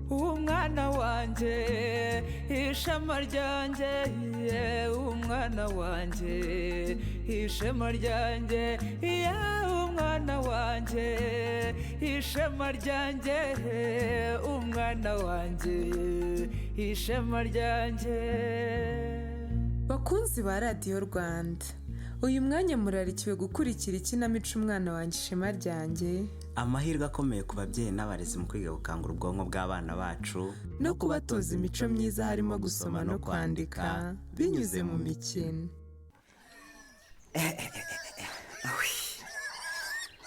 Umwana wanjye, ishema ryanjye, umwana wanjye, ishema ryanjye, umwana wanjye, ishema ryanjye, umwana wanjye, ishema ryanjye. Bakunzi ba Radiyo Rwanda, uyu mwanya murarikiwe gukurikira ikinamico "Umwana Wanjye Ishema Ryanjye". Amahirwe akomeye ku babyeyi n'abarezi mu kwiga gukangura ubwonko bw'abana bacu no kubatoza imico myiza, harimo gusoma no kwandika binyuze mu mikino.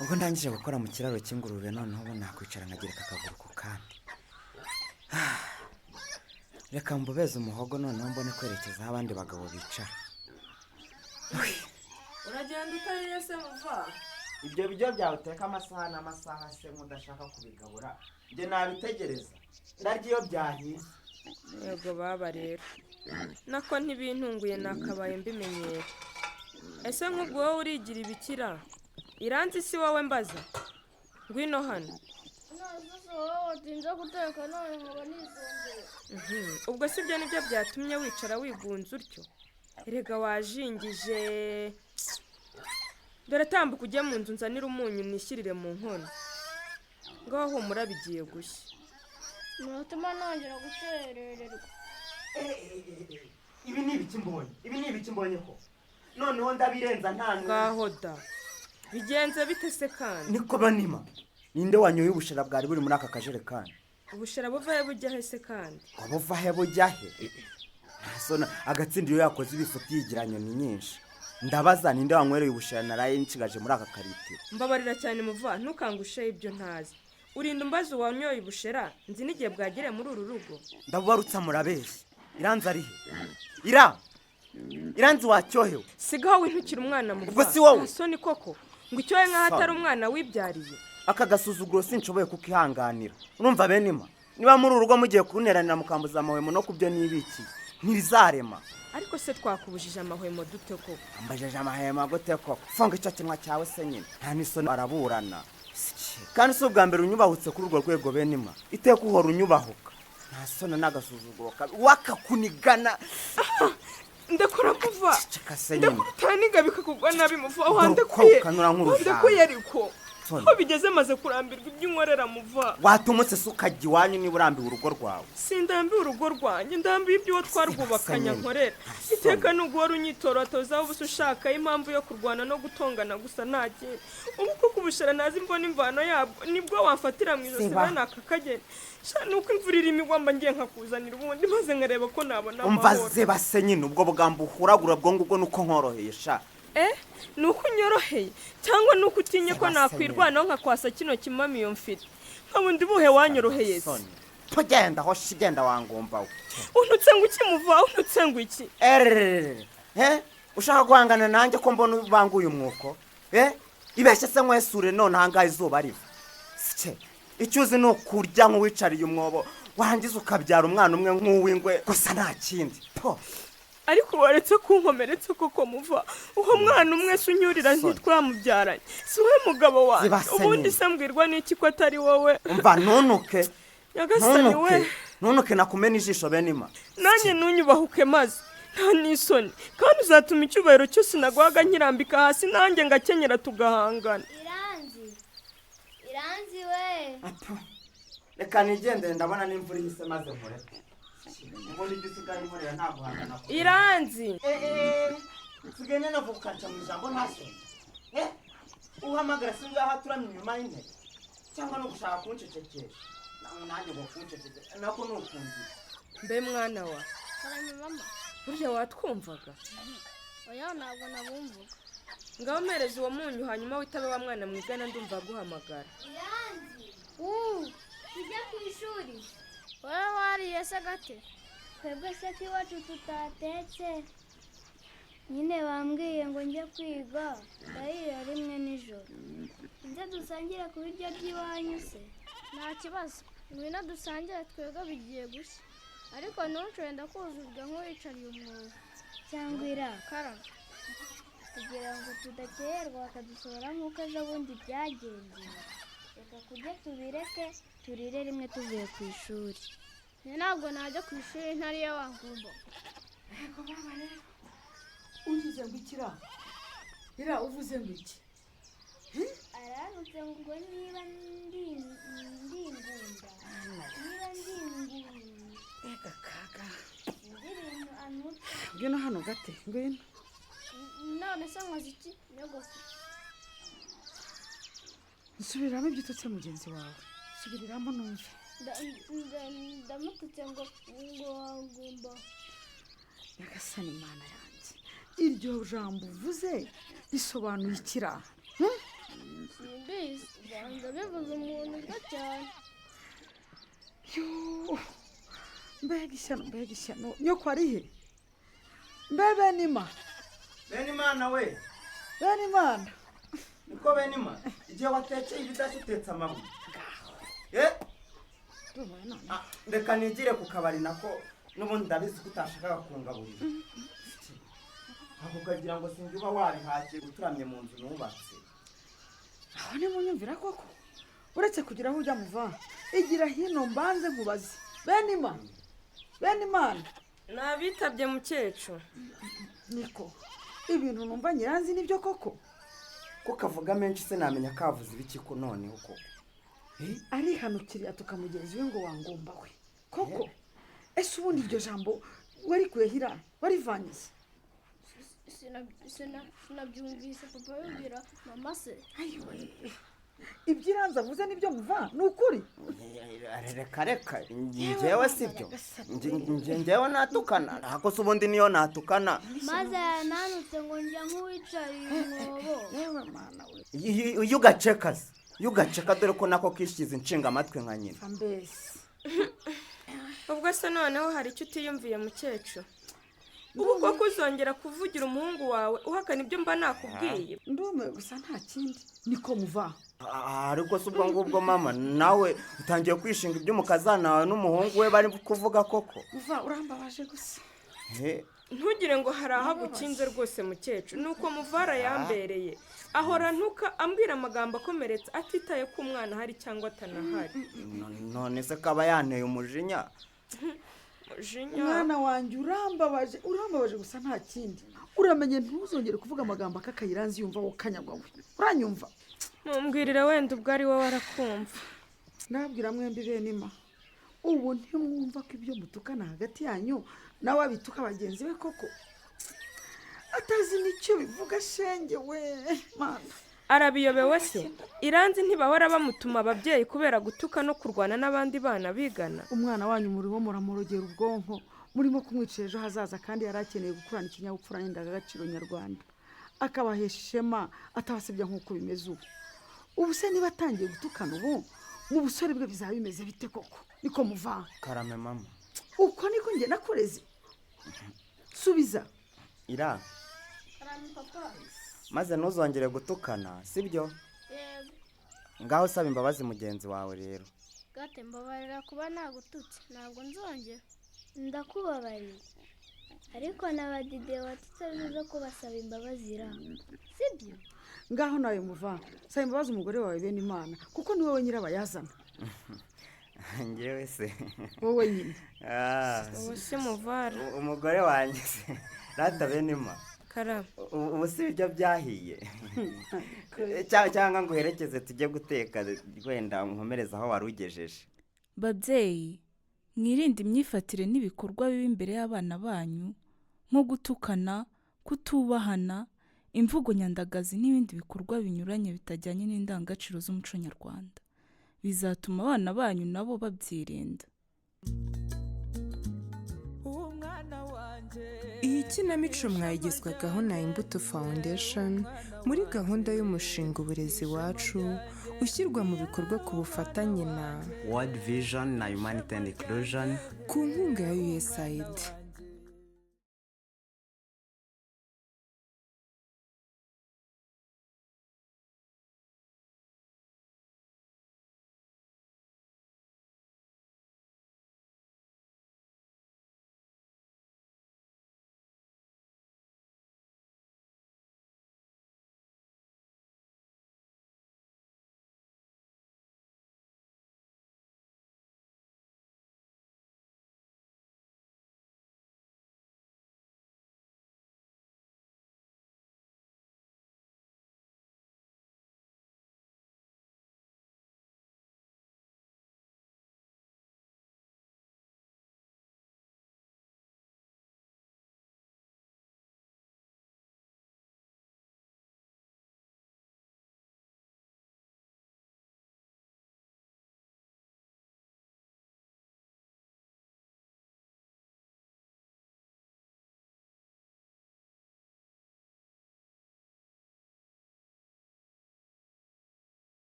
Ubwo ndangije gukora mu kiraro cy'ingurube, noneho ubu nakwicara nkagereka akaguru ku kandi. Reka mbubeze umuhogo, noneho mbone kwerekeza aho abandi bagabo bicara. Uragenda utariye se muva? Ibyo biryo byawe uteka amasaha n'amasaha se nk'udashaka kubigabura, njye nabitegereza? Ndarya iyo byahiye. Yego baba, rero nako ntibintunguye, nakabaye mbimenyera. Ese nk'ubwo wowe urigira ibikira? Iranzi, si wowe mbaza, ngwino hano. None wowe watinze guteka, none nkaba nisonzeye. Ubwo si byo nibyo byatumye wicara wigunze utyo? Erega wajingije. Dore tambuka ujye mu nzu, nzanire umunyu nishyirire mu nkono. Ngaho humura, bigiye gushya. Muratuma nongera gukerererwa. Ibi ni ibiki mbonye? Ibi ni ibiki mbonye ko noneho ndabirenza nta Ngaho da, bigenze bite se kandi? Niko banima, ninde wanyoye ubushera bwari buri muri aka kajerekani? Ubushera buva he bujya he se kandi? Ngo buva he bujya he? Nta soni, agatsinda iyo yakoze ibifuti yigira nyoni nyinshi. Ndabaza, ninde wanywereye ubushera naraye nshigaje muri aka karitiro? Mbabarira cyane muva, ntukangushe ibyo ntazi. Urinda umbaza uwanyoye ubushera nzi n'igihe bwagere muri uru rugo? Ndabubarutsa, murabeshya. Iranzi ari he? Iranzi, wacyohewe! Sigaho wintukira umwana muva. Ubwo si wowe? Nta soni koko, ngo icyohe nk'aho atari Soni. umwana wibyariye. Aka gasuzuguro sinshoboye kukihanganira, urumva benima? Niba muri uru rugo mugiye kunteranira mukambuza amahwemo no kubyo nibikiye, ntibizarema. Ariko se twakubujije amahwemo dute koko? Ambajije amahema gute koko? Funga icyo kinwa cyawe se nyine. Nta n'isoni, araburana. Kandi si ubwa mbere unyubahutse kuri urwo rwego benima, iteka uhora unyubahuka. Nta soni n'agasuzuguro kabi wakakunigana. Ndakora muva. Ceceka se nyine. Ndakora utaniga bikakugwa nabi muva. Dore Wandekuye. uko ukanura nk'urujanga. Wandekuye ariko. Soni. Aho bigeze maze kurambirwa ibyo unkorera muva. Watumutse se ukajya iwanyu niba urambiwe urugo rwawe? Sindambiwe urugo rwanjye, ndambiwe ibyo uwo twarwubakanye Sibasa nyine. ankorera. Iteka ni uguhora unyitorotozaho ubusa, ushakaho impamvu yo kurwana no gutongana gusa, nta kindi. Ubu koko ubushera ntazi mbona imvano yabwo nibwo wamfatira mu ijosi? Siba. Bene aka kageni sha, ni uko imvura irimo igwa mba ngiye nkakuzanira ubundi, maze nkareba ko nabona Umva, amahoro. zebase nyine. Ubwo bugambo uhuragura bwo ngubwo ni uko nkoroheye sha. Eh, ni uko unyoroheye cyangwa ni uko utinye ko Sibasa. nakwirwanaho nkakwasa kino kimamiyo mfite, nkabundi buhe wanyoroheye se? Soni, tugenda aho shi, genda wangumva we. Untutse ngo iki muva? Untutse ngo iki? Erererere, he ushaka guhangana nanjye ko mbona ubanguye umwuko? Ibeshye se nkwesure none ahangaha izuba riva. Sike, icyo uzi ni ukurya nk'uwicariye umwobo, warangiza ukabyara umwana umwe nk'uw'ingwe gusa, nta kindi po. Ariko waretse kunkomeretsa koko muva? Uwo mwana umwe se unyurira, Soni. ntitwamubyaranye? Si wowe mugabo wanjye? Zibase Ubundi nyine. se mbwirwa n'iki ko atari wowe? Umva, ntunuke. Nyagasani we! Ntunuke, ntunuke, nakumena ijisho benima. Nanjye ntunyubahuke maze, nta n'isoni. Kandi uzatuma icyubahiro cyose naguhaga nkirambika hasi, nanjye ngakenyera tugahangana. Iranzi, Iranzi we! Reka nigendere, ndabona n'imvura ihise, maze nkureke. Ubundi ibyo usigaye unkorera nta guhangana. Iranzi! Nsigaye nanavuga ukanca mu ijambo, nta soni. Uhamagara si ngaho turamye inyuma y'intebe, cyangwa no gushaka kuncecekesha? Nawe nanjye ngo kuncecekesha nako ni ukumvira. Mbe mwana wa! Karame mama. Burya watwumvaga? Oya, ntabwo nabumvuga. Ngaho mpereza uwo munyu, hanyuma witabe wa mwana mwigana, ndumva aguhamagara. Iranzi, uuu, tujya ku ishuri. Wowe wariye se gate? Twebwe se ko iwacu tutatetse? Nyine bambwiye ngo njye kwiga, ndahirira rimwe nijoro. Nze dusangire ku biryo by'iwanyu se? Nta kibazo, ngwino dusangire, twebwe bigiye gushya. Ariko ntuncure, ndakuzurwa nk'uwicariye umwobo. Cyangwa ira Karame. Kugira ngo tudakererwa bakadusohora nk'uko ejo bundi byagenze. Reka kurya tubireke, turire rimwe tuvuye ku ishuri. Ntabwo najya ku ishuri ntariye wa ngumba. Yego baba rero, ugize ngo ikira ira, uvuze ngo iki? Arantutse ngo niba ndi ingumba, niba ndi ingumba. Ega kaga! Sinzi ibintu antutse. Ngwino hano gate, ngwino. None se nkoze iki, nyogoko? Nsubiramo ibyo ututse mugenzi wawe, subiriramo numve. Ndamututse ngo wangumba. Nyagasani Imana yanjye, iryo jambo uvuze risobanuye ikira? Simbizi, ubanza bivuze umuntu urya cyane. Yoo, mbega ishyano, mbega ishyano! Nyoko ari he? Mbe benima? Bene Imana we! Bene Imana! Niko benima, igihe watekeye ibidashya utetse amabuye, eh? Ndumiwe none. Ah, reka nigire ku kabari, nako n'ubundi ndabizi ko utashakaga kungaburira, ntabwo ukagira ngo sinjye uba wabihakiye uturamye mu nzu nubatse. Aho nimunyumvira koko! Uretse kugira aho ujya, muva igira hino mbanze nkubaze. Benima, bene Imana! Nabitabye, mukecuru. Niko, ibintu numva nyiranzi nibyo koko? Ko kavuga menshi se, namenya kavuze ibiki ko noneho koko? Arihanukiriye atuka mugenzi we ngo wangomba we koko. Ese ubundi iryo jambo warikuye hira, warivanye se? Sinabyumvise papa abibwira mama se. Ayiwe, ibyo Iranzi avuze nibyo muva? Ni ukuri? Reka reka, njyewe sibyo. Njyewe natukana? Ntabwo se ubundi niyo natukana? Maze yananutse ngo njya nk'uwicariye umwobo. Yewe Mana we! Iyo ugaceka se, iyo ugaceka, dore ko nako kishyize inshinga amatwi nka nyina. Mbese! Ubwo se noneho hari icyo utiyumviye, mukecuru? Ubu koko uzongera kuvugira umuhungu wawe uhakana ibyo mba nakubwiye? Ndumiwe gusa, nta kindi. Niko muva? Ah, ariko se ubwo ngubwo mama nawe utangiye kwishinga iby'umukazana wawe n'umuhungu we bari kuvuga koko? Muva, urambabaje gusa. Ntugire ngo hari aho agukinze rwose, mukecuru. Ni uko muvara yambereye, ahora ntuka, ambwira amagambo akomeretsa, atitaye ko umwana ahari cyangwa atanahari. None se kaba yanteye umujinya? Mujinya? Mwana wanjye, urambabaje, urambabaje gusa, nta kindi. Uramenye ntuzongere kuvuga amagambo akakayiranzi yumva, wowe kanyagwa we, uranyumva? Mumbwirira wenda ubwo ari wowe arakumva. Ndababwira mwembi, bene ima, ubu ntimwumva ko ibyo mutukana hagati yanyu nawe abituka bagenzi be koko, atazi n'icyo bivuga? Shenge we, Mana! Arabiyobewe se Iranzi? Ntibahora bamutuma ababyeyi kubera gutuka no kurwana n'abandi bana bigana? Umwana wanyu murimo muramurogera ubwonko, murimo kumwicira ejo hazaza, kandi yari akeneye gukurana ikinyabupfura n'indangagaciro nyarwanda, akabahesha ishema, atabasebya nk'uko bimeze ubu. Ubu se niba atangiye gutukana ubu, mu busore bwe bizaba bimeze bite koko? Niko muva? Karame mama. Uko niko njye nakureze? Subiza. Ira! Karame, papa. Maze ntuzongere gutukana, sibyo? Yego. Ngaho saba imbabazi mugenzi wawe rero. Gate, mbabarira kuba nagututse, ntabwo nzongera. Ndakubabariye, ariko na badide watutse bize kubasaba imbabazi ra, sibyo? Ngaho nawe muva, saba imbabazi umugore wawe, bene Imana, kuko ni wowe nyirabayazana. Ngewe se? Wowe nyine. Ah. Ubu se muvara? Umugore wanjye se rata benima? Karame. Ubu si ibiryo byahiye? Cyangwa ngo uherekeze tujye guteka, wenda nkomereze aho wari ugejeje. Babyeyi, mwirinde imyifatire n'ibikorwa bibi imbere y'abana banyu, nko gutukana, kutubahana, imvugo nyandagazi n'ibindi bikorwa binyuranye bitajyanye n'indangagaciro z'umuco nyarwanda. Bizatuma abana banyu nabo babyirinda. Umwana wanjye. Iyi kinamico mwayigezwagaho na Imbuto Foundation muri gahunda y'umushinga Uburezi Iwacu, ushyirwa mu bikorwa ku bufatanye na World Vision na Humanity and Inclusion ku nkunga ya USAID.